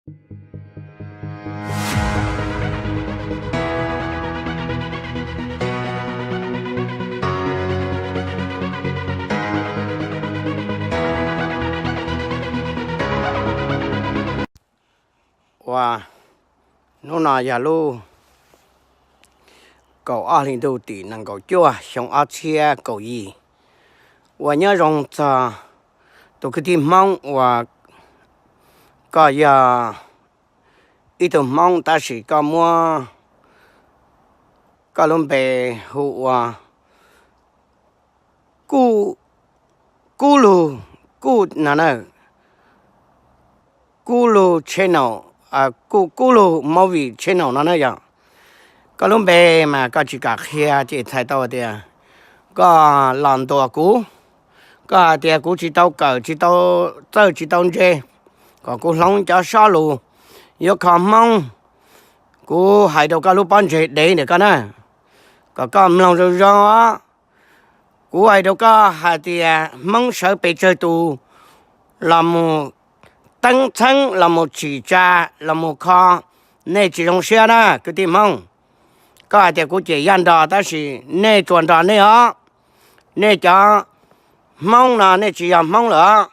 Ua, hnub no yog lub kaum ob hli ntuj tim nees nkaum cuaj xyoo ob txhiab kaum yim. Ua nyob zoo txog tus kwv tij Hmoob uas koj yog ib tug Hmoob tab sis koj muab koj lub npe hu ua Kuj, Kuj Lug, Kuj no na, Kuj Lug channel, Kuj, Kuj Lug movie channel no na yog. Koj lub npe mas koj tsis kam qhia ces txhais tau tias koj los ntuas kuv. Koj hais tias kuv tsis tau kawm, tsis tau txawj, tsis tau ntse, kom kuv hloov cov sob lus yuav kho Hmoob. Kuv hais rau koj lub pob ntseg dev ntawm koj na, kom koj mloog zoo zoo os. Kuv hais rau koj hais tias Hmoob sawv pes tsawg tus los mus teeb txheeb, los mus tsim tsa, los mus kho, nej tsis zoo siab na kwv tij Hmoob. Koj hais tias kuv cem Yaj Nros tab sis nej tsuas nrog nej os. Nej cov Hmoob no nej tsis yog Hmoob lawm os.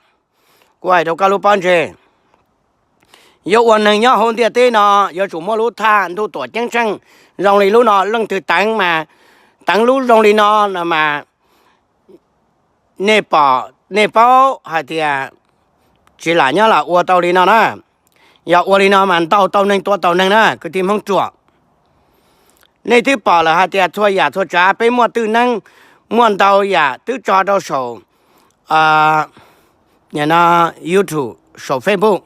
Kuv hais rau koj lub pob ntseg, yuav ua neeg nyob hauv ntiaj teb no yuav tsum muaj lub thaj ntuj tuam ceeb tsheej zoo li lub no. Leej twg teev mas, teev lub zoo li no no mas nej pom nej paub hais tias tsis lam nyob los ua tau li no na. Yog ua li no mas ntaus tau neeg tua tau neeg na kwv tij Hmoob ruam. Nej twb pom lawm hais tias txhua yam txhua tsav peb muaj twj neeb, muaj ntau yam twb tso rau saum YouTube, saum Facebook.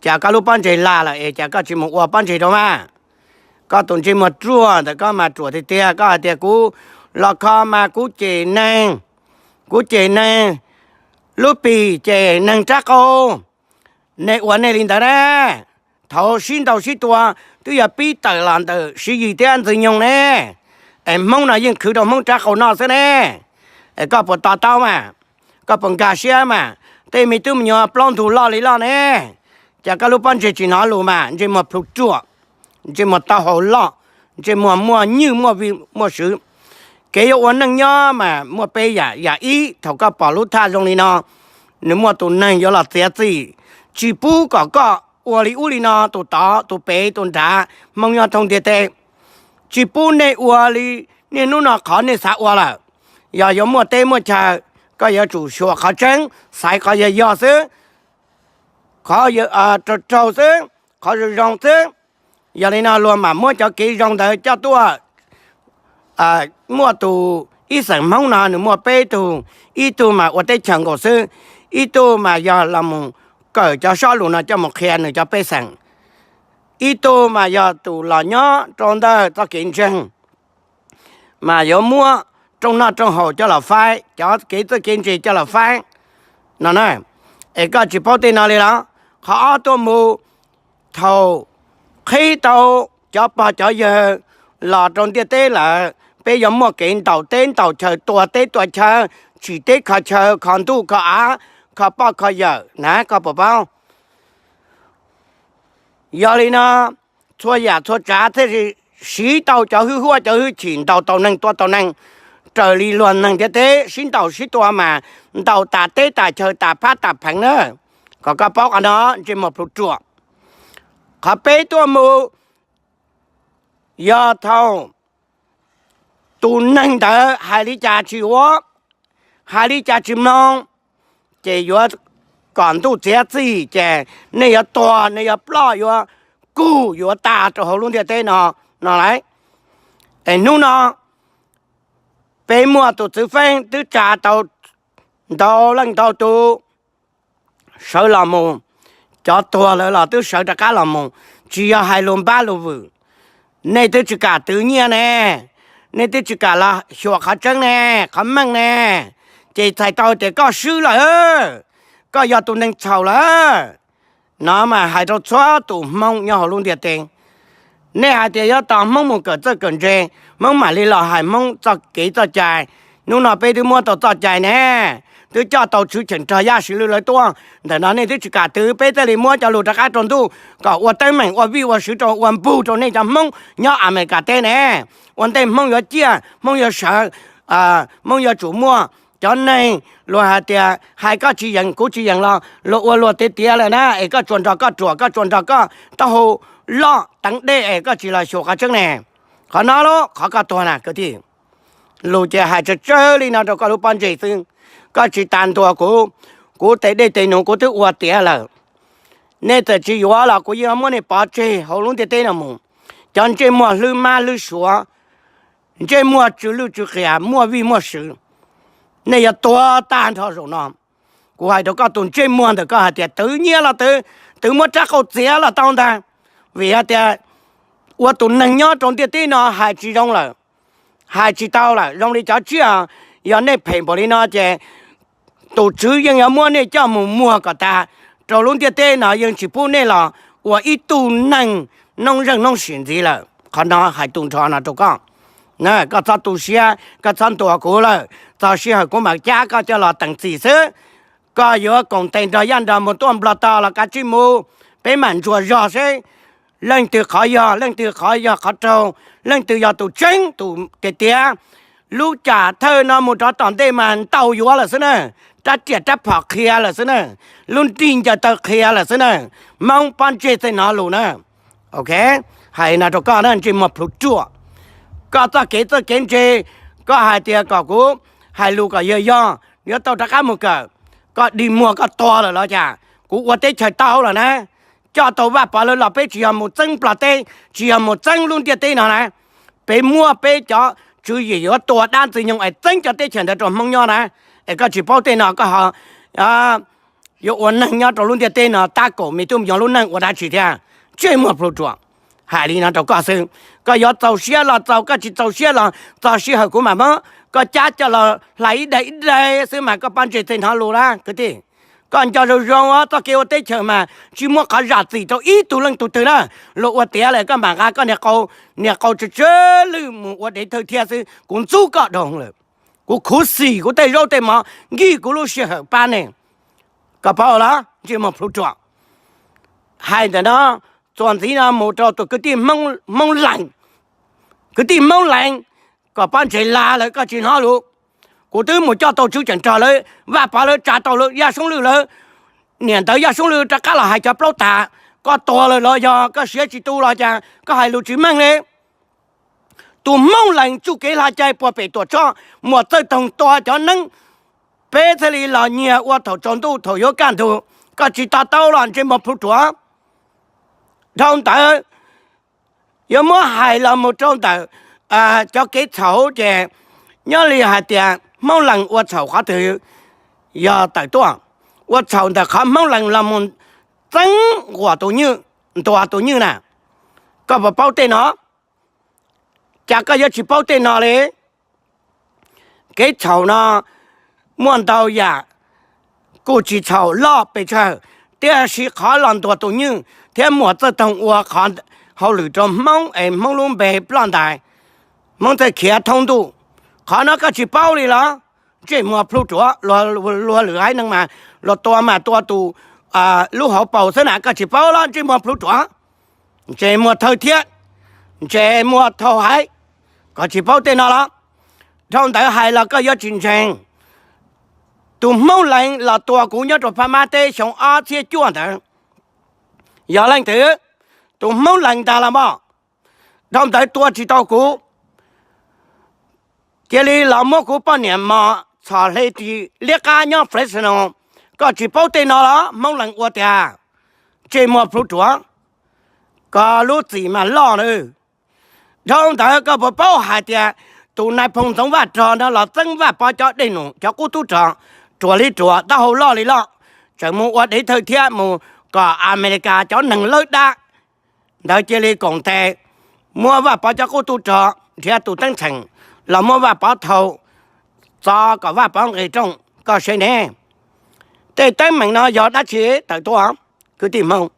Cas koj lub pob ntseg lag lawm es cas koj tsis mus ua pob ntseg rau mas? Koj tus ntsej muag ruam ntawm koj mas ruam tiag tiag. Koj hais tias kuv los kho mas kuv cem neeg, kuv cem neeg lub pim, cem neeg rab qau. Nej ua nej li ntawd na. Thaum sib ntaus sib tua twb yog pib tawm los ntawm Siv Yis thiab Ntxwg Nyoog ne, es Hmoob no yeej khwv rau Hmoob rab qau noj xwb ne. Es koj puas to taub mas? Koj puas nkag siab mas? Tej me tub me nyuam plaub ntug loj li loj ne, cas koj lub pob ntseg tsis hnov lus mas? Ntsej muag plhu ruam, ntsej muag taub hau loj, ntsej muag muaj nywj muaj vij muaj swv. Kev yuav ua neej nyob mas muaj peb yam. Yam ib, thaum koj pom lub thaj zoo li no, nws muaj tus neeg yuav los txiav txim, tsis pub kom koj ua li ub li no, tus tod tus pem tus nrad, Hmoob nyob thoob ntiaj teb, tsis pub nej ua li niaj hnub no qhov nej xav ua lawm. Yog yuav muaj teb muaj chaw, koj yuav tsum xyuas qhov tseeb, xaiv qhov yog yog xwb, qhov raug raug xwb, qhov zoo zoo xwb. Yog li no luag mam muab cov kev zoo ntawd coj tuaj. Muaj tus ib xeem Hmoob no nws muaj peb tug, ib tug mas ua teb chaws nkaus xwb, ib tug mas yog los mus kawm cov sob lus no coj mus qhia nws cov pej xeem, ib tug mas yog tus los nyob rau ntawm txoj kev ntseeg, mas yuav muab rooj noj rooj haus coj los faib, cov kev txawj kev ntse coj los faib no na. Es koj tsis paub tej no li los? Qhov ob tuaj mus, thaum qhib tau cov pog cov yawg los rau ntiaj teb lawm, peb yuav muaj kev ntaus teb ntaus chaw, tua teb tua chaw, tsim teb kho chaw kho ntuj kho av, kho poj kho yawm na, koj puas paub? Yog li no, txhua yam txhua tsav thiaj li siv tau cov hwj huam cov hwj chim ntaus tau neeg tua tau neeg, raws li luag neeg ntiaj teb sib ntaus sib tua mas ntaus tas teb tas chaw tas phab tas pheev na. Kom koj paub qhov no, ntsej muag plhu ruam. Qhov peb tuaj mus, yog thaum tus neeg ntawd hais li cas tsis ua, hais li cas tsis mloog, ces yuav kom ntuj txiav txim, ces nej yuav tuag, nej yuav ploj, yuav kug, yuav tas rau hauv lub ntiaj teb no, no lauj. Es hnub no peb muaj tus txwv feeb twb tsa tau ntau leej ntau tus sawv los mus, cov tuag lawm los twb sawv rov qab los mus, tsis yog hais lus npab lus vwm. Nej twb tsis kam twv nyiaj ne, nej twb tsis kam los xyuas qhov tseeb ne, qhov meej ne, ces txhais tau tias koj swb lawm, koj yog tus neeg txhaum lawm. No mas hais rau txhua tus Hmoob nyob hauv lub ntiaj teb. Nej hais tias yuav tos Hmoob mus kawm txawj kawm ntse, Hmoob mam li los hais Hmoob txoj kev txoj cai. Hnub no peb twb muab tau txoj cai ne, twb coj tau tswv cheem rog Yaj Siv Lwj lawv tuaj. Ntawm no nej twb tsis kam twv, peb thiaj li muab cov lus rov qab rau ntuj kom ua teeb meem ua vij ua sw rau, ua npug rau nej cov Hmoob nyob Amelikas teb ne. Ua ntej Hmoob yuav ciaj, Hmoob yuav sawv, Hmoob yuav tsum muaj cov neeg luag hais tias hais koj tsis yeem kuv tsis yeem los luag ua luag tiav tiav lawm na, es koj tsuas nrog koj ruam, koj tsuas nrog koj taub hau loj teev dej es koj tsis los xyuas qhov tseeb ne. Qhov no los qhov koj tuag na kwv tij. Lus ces hais tsawg tsawg li no rau koj lub pob ntseg xwb. Koj tsis tas ntuas kuv, kuv tes dej tes num kuv twb ua tiav lawm. Nej txawm tsis yuav los kuv yeej muab nej pov tseg hauv lub ntiaj teb no mus. Cov ntsej muag hlwb mab hlwb suav, ntsej muag tsw lwj tsw qias, muaj vij muaj sw, nej yuav tuag tag nrho zaum no. Kuv hais rau koj tus ntsej muag ntawm koj hais tias twv nyiaj los twv, twv muab rab qau txiav los tau ntag. Vim hais tias ua tus neeg nyob rau ntiaj teb no hais tsis zoo lawm, hais tsis tau lawm. Zoo li cov tsiaj, yog nej phem npaum li no ces tus tswv yeej yuav muab nej coj mus muag kom tas rau lub ntiaj teb no, yeej tsis pub nej los ua ib tug neeg noob zeej noob sim ntxiv lawm. Qhov no hais tu nrho no rau koj. Koj txhob tu siab, koj txhob ntuas kuv lawm. Txog sij hawm kuv mam cab koj coj los teem txim xwb. Koj yuav koom tes nrog Yaj nrog mus tuaj Nplog tog los kav tsij mus, peb mam ntsuas zog seb leej twg qhov yog, leej twg qhov yog qhov raug, leej twg yog tus tseeb tus tiag tiag. Lub cam thawj no mus rov tom ntej mas ntau yuav lawm xwb na, rab riam rab phom qhia lawm xwb na, lub nrig ncaws taw qhia lawm xwb na. Hmoob pob ntseg txej no lus na. Ok, hais no rau koj na ntsej muag plhu ruam. Koj txoj kev txawj kev ntse, koj hais tias kom kuv hais lus kom yog yog yuav tau rov qab mus kawm, koj dig muag koj tuag lawm los cas? Kuv ua teb chaws tau lawm na, coj tau Vaj Pov lawv los peb tsis yog mus txeeb Nplog teb, tsis yog mus txeeb lub ntiaj teb no na. Peb muab peb cov tswv yim yuav tua dab ntxwg nyoog es txeeb cov teb chaws ntawd rau Hmoob nyob na. Es koj tsis paub tej no koj ho yuav ua neeg nyob rau lub ntiaj teb no tab kaum me tub me nyuam lub neej ua dab tsi thiab? Ntsej muag plhu ruam. Hais li no rau koj xwb, koj yuav txaus siab los txaus, koj tsis txaus siab los txog sij hawm kuv mam muab koj cab coj los hlais ib daim ib daim xwb mas koj pob ntseg txej no lus na kwv tij. Koj nco zoo zoo os, txoj kev ua teb chaws mas tsis muaj qhov zam txim rau ib tug leej tug twg na. Luag ua tiav lawm koj mam nqa koj niag qau, niag qau tsw tsw lwj mus ua dev thawj thiab xwb, kuv ntxub koj dhau lawm. Kuv khuv xim kuv tej zaub tej mov, nkig kuv lub sij hawm pab nej. Koj paub los ntsej muag plhu ruam. Hais ntawm no, txuas ntxiv no mus rau tus kwv tij Hmoob Lees. Kwv tij Hmoob Lees, koj pob ntseg lag lawm koj tsis hnov lus. Kuv twb mus coj tau tswv cheem rog lawv, Vaj Pov lawv tsa tau lawv, Yaj Soob Lwj lawv, niam ntawd Yaj Soob Lwj rov qab los hais cov plaub tas, koj tuag lawm los yog koj siav tsis tu los cas koj hais lus tsis meej li. Tus Hmoob Lees tsuj kev hla cai puag pem Tuam Tshoj, Muas Txawj Toog tua cov neeb, peb thiaj li los nyiag ua thaum tsaus ntuj thaum yuav kaj ntug. Koj tsis to taub los ntsej muag plhu ruam. Dhau ntawd, yuav muab hais los mus rau ntawm cov kev txhaum ces nyob li hais tias Hmoob Lees ua txhaum qhov twg yog tawm tuaj, ua txhaum ntawm qhov Hmoob Lees los mus txeeb nquas tus nywj, ntuas tus nywj na. Koj puas paub tej no? Cas koj yuav tsis paub tej no li? Kev txhaum no muaj ntau yam, kuj tsis txhaum loj pes tsawg, tiam sis qhov los ntuas tus nywj thiab Muas Txawj Toog ua qhov hauj lwm rau Hmoob es Hmoob lub npe ploj ntais, Hmoob thiaj khiav thoob ntuj. Qhov no koj tsis paub li los? Ntsej muag plhu ruam, luag lwm haiv neeg mas luag tua mas tua tus lub hauv paus xwb na, koj tsis paub los ntsej muag plhu ruam. Ntsej muag thawj thiab, ntsej muag thauj haiv, koj tsis paub tej no los? Dhau ntawd hais los koj yuav tsis ntseeg. Tus Hmoob Lees los tua kuv nyob rau Phab Mab teb xyoo ob txhiab cuaj ntawd, yog leej twg? Tus Hmoob Lees ntag los mas. Dhau ntawd tua tsis tau kuv, cia li los muab kuv poj niam mos txhom hle ris liab qab nyob Fresno. Koj tsis paub tej no los? Hmoob Lees ua tiag, ntsej muag plhu ruam, koj lub txim mas loj lawm. Dhau ntawd koj puas paub hais tias tus nais phoo Ntxoov Vaj Rog no los txeeb Vaj Pov cov dej num cov qub tub rog ruam li ruam, taub hau loj li loj, tseem mus ua dev thawj thiab mus kom Amelikas cov neeg lawb dab ntawd cia li koom tes muab Vaj Pov cov qub tub rog nrhiav tus teeb txheem los muab Vaj Pov thau txo kom Vaj Pov nqis rooj. Koj saib ne, tej teeb meem no yog dab tsi tawm tuaj? Kwv tij Hmoob,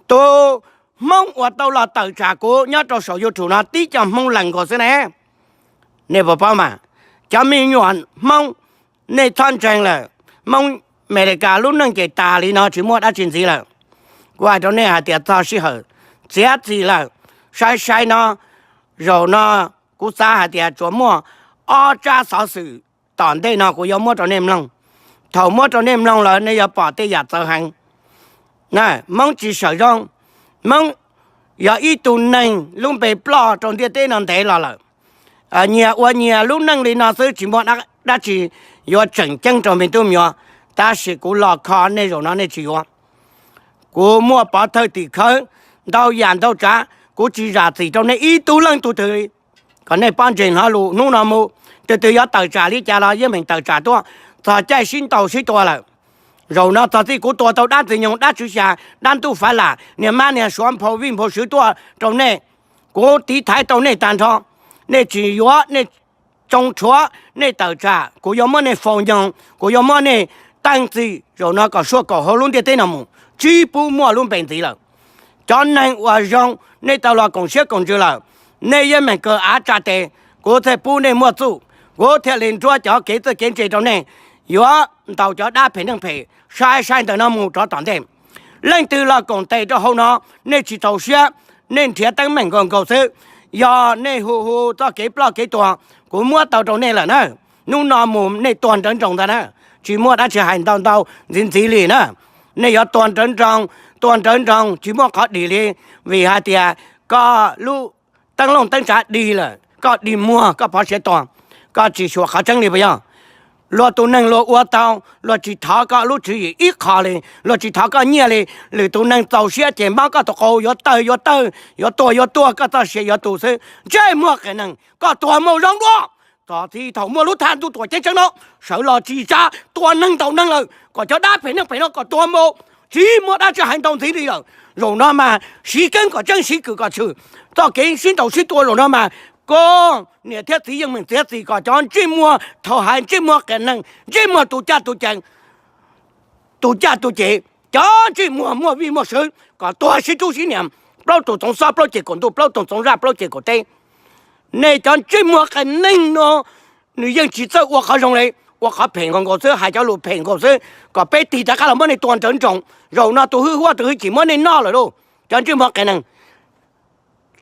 tus Hmoob uas tau los tawm tsam kuv nyob rau saum YouTube no tib co Hmoob Lees nkaus xwb ne. Nej puas paub mas, cov me nyuam Hmoob nej txhob ntseeg lawm. Hmoob Amelikas lub neej ces tas li no tsis muaj dab tsi ntxiv lawm. Kuv hais rau nej hais tias txog sij hawm txiav txim lawm. Saib saib no, zaum no kuv xav hais tias tsuas muaj ob tsab xov xwm tom ntej no kuv yuav muab rau nej mloog. Thaum muab rau nej mloog lawm nej yuav pom tej yam txawv heev. Hmoob tsis sawm zoo, Hmoob yog ib tug neeg lub npe ploj rau ntiaj teb no ntev los lawm. Nyias ua nyias lub neej li no xwb tsis muaj dab tsi yuav tseem ceeb rau me tub me nyuam, tab sis kuv los kho nej zaum no nej tsis yuav. Kuv muaj pov thawj tim khawv ntau yam ntau tsav, kuv tsis zam txim rau nej ib tug leej tug twg li. Kom nej pob ntseg hnov lus hnub no mus, tus twg yuav tawm tsam li cas los yeej meem tawm tsam tuaj, txog caij sib ntaus sib tua lawm. Zaum no txog txij kuv tua tau dab ntxwg nyoog, dab tswv xya, dab ntuj fav lam, niag mab niag suav nphau vij nphau swv tuaj rau nej, kuv tiv thaiv tau nej tag nrho. Nej tsis yuav, nej tsoo rhuav, nej tawm tsam, kuv yuav muab nej faus nyoog, kuv yuav muab nej teej txim. Zaum no kom suaj kaum hauv lub ntiaj teb no mus, tsis pub muaj lub npe ntxiv lawm. Cov neeg uas zoo, nej tau los koom siab koom ntsws lawm, nej yeej meem kaw av tsa tes, kuv thiaj pub nej muaj txuj, kuv thiaj li nruab cov kev txawj kev ntse rau nej, yuav ntaus cov dab phem neeg phem. Sai sai ntawm no mus rov tom ntej, leej twg los koom tes rau hauv no, nej tsis txaus siab, nej nrhiav teeb meem nkaus nkaus xwb. Yog nej hu hu txoj kev ploj kev tuag, kuv muab tau rau nej lawm na. Hnub no mus nej tuag nrawv nroos ntag na, tsis muaj dab tsi hais ntau ntau ntxiv ntxiv li na. Nej yuav tuag nrawv nroos, tuag nrawv nroos tsis muaj qhov dim li, vim hais tias koj lub teeb looj teeb tsav dig lawm, koj dig muag koj pov siav tuag, koj tsis xyuas qhov tseeb li puas yog? Luag tus neeg luag ua tau, luag tsis thov koj lub tswv yim ib qho li, luag tsis thov koj nyiaj li, lwm tus neeg txaus siab ces mob koj tus qau yuav tawg yuav tawg, yuav tuag yuav tuag, koj txoj sia yuav tu xwb. Ntsej muag qias neeg, koj tuag mus zoo dua. Txog txij thaum muaj lub thaj ntuj tuam ceeb tsheej no sawv los tsis tsa tua neeg ntaus neeg lawm, kom cov dab phem neeg phem no kom tuag mus, tsis muaj dab tsi hais ntau ntxiv li lawm. Zaum no mas siv keeb kom tseeb, siv kwm kom tshwm. Txoj kev sib ntaus sib tua zaum no mas koj niam thiab txiv yeej meem txiav txim kom cov ntsej muag thaum hais, ntsej muag qias neeg, ntsej muag tus caj tus ces, tus caj tus ces, cov ntsej muag muaj vij muaj sub kom tuag sib tsub sib nias, plaub tug txoov xob plaub ceg kaum ntuj, plaub tug txoov zaj plaub ceg kaum teb. Nej cov ntsej muag qias neeg no, nws yeej tsis txawj ua qhov zoo li, ua qhov phem nkaus nkaus xwb, hais cov lus phem nkaus xwb, kom peb tig rov qab los muab nej tua nrawv nroos. Zaum no tus hwj huam tus hwj chim muab nej noj lawm lauj, cov ntsej muag qias neeg.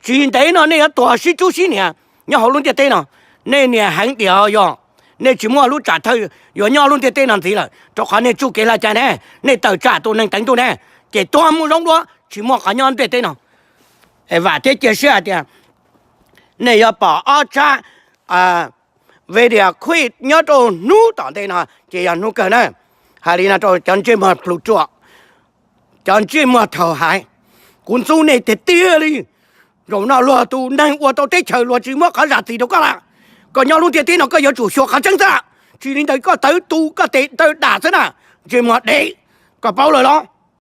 Tsis ntev no nej yuav tuag sib tsub sib nias nyob hauv lub ntiaj teb no. Nej niam heev diam yog nej tsis muaj lub tsam thawj yuav nyob lub ntiaj teb no ntxiv lawm, rau qhov nej tsuj kev laj cai ne, nej tawm tsam tus neeg teev ntuj ne, ces tuag mus zoo dua, tsis muaj qhov nyob ntiaj teb no. Vam thiab cia siab hais tias nej yuav pom ob tsab video clip nyob rau hnub tom ntej no ces yog hnub kawg na. Hais li no rau cov ntsej muag plhus ruam, cov ntsej muag thaum hais, kuv ntxub nej tiag tiag li. Zaum no luag tus neeg ua tau teb chaws luag tsis muab qhov zam txim rau koj lawm, koj nyob lub ntiaj teb no koj yuav tsum xyuas qhov tseeb xwb. Tsis li ntawd koj tawv tu koj tes taw dam xwb na, ntsej muag dev, koj paub lawm los?